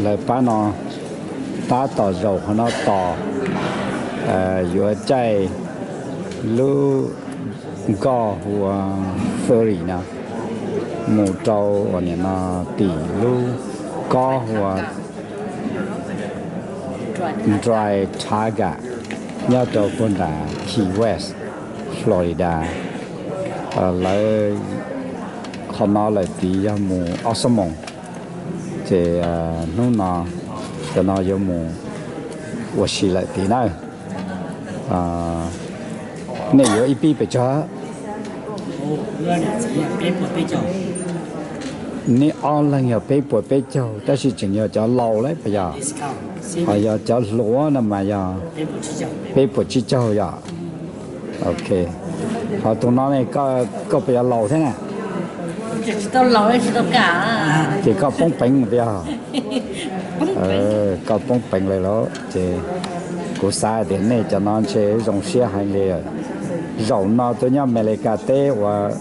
Lawv pab no tab tom zaum qhov no tos, yuav caij lub nkoj hu ua ferry no mus rau uas nim no tim lub kob hu ua Dry Targa nyob rau puag nram Key West, Florida. Lawv qhov no lawm tid yog mus ob xuab moos, ces hnub no cov no yuav mus ua si lawm tid na. Nej yuav ib pib pes tsawg? Nej ob leeg yog peb puas peb caug, tab sis tseem yog cov laus lawm puas yog? Ho yog cov hluas no mas yog peb puas tsib caug yom? Ok. Ho tus no ne, koj puas yog laus thiab na? Ces koj poob peev tiag. Koj poob peev lawm lauj. Ces kuv xav tias nej cov no ntshe zoo siab heev li. Zaum no tuaj nyob Amelikas teb uas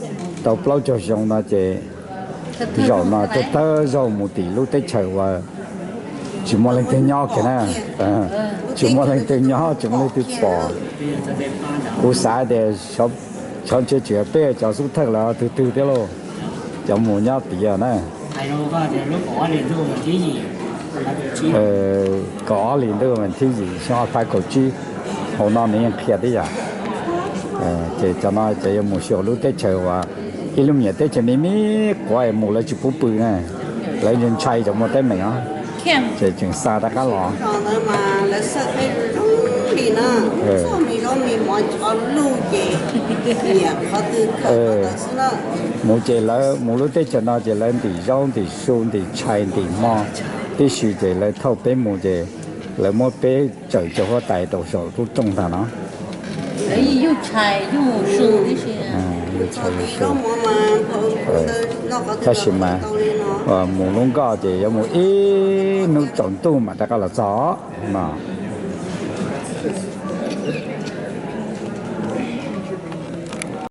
tau plaub caug xyoo no ces zaum no tuaj thawj zaug mus tim lub teb chaws uas tsis muaj leej twg nyob kiag na. Tsis muaj leej twg nyob, tsis muaj leej twg pom. Kuv xav tias xyov ntshe tsis yog peb cov xub thawj los twg twg thiab lauj, cov mus nyob tiav na. Kaum ob hlis ntuj vas thib yim xyoo ob phav kaum tsib, hauv no nws yeej qhia tib yam. Ces cov no ces yuav mus xyuas lub teb chaws uas ib lub me nyuam teb chaws me me quav es mus lawv tsis pub pw na, lawv ntshai cov muaj teeb meem os. Ces tseem xa rov qab los. Mus ces lawv mus lub teb chaws no ces lawv ntim zaub ntim su ntim tshais ntim hmo tib si, ces lawv thauj peb mus ces lawv muab peb tsaws cov huab tais rau saum lub rooj ntag no. Tab sis mas mus lub nkoj ces yuav mus ib hnub tsaus ntuj mam rov qab los txog no.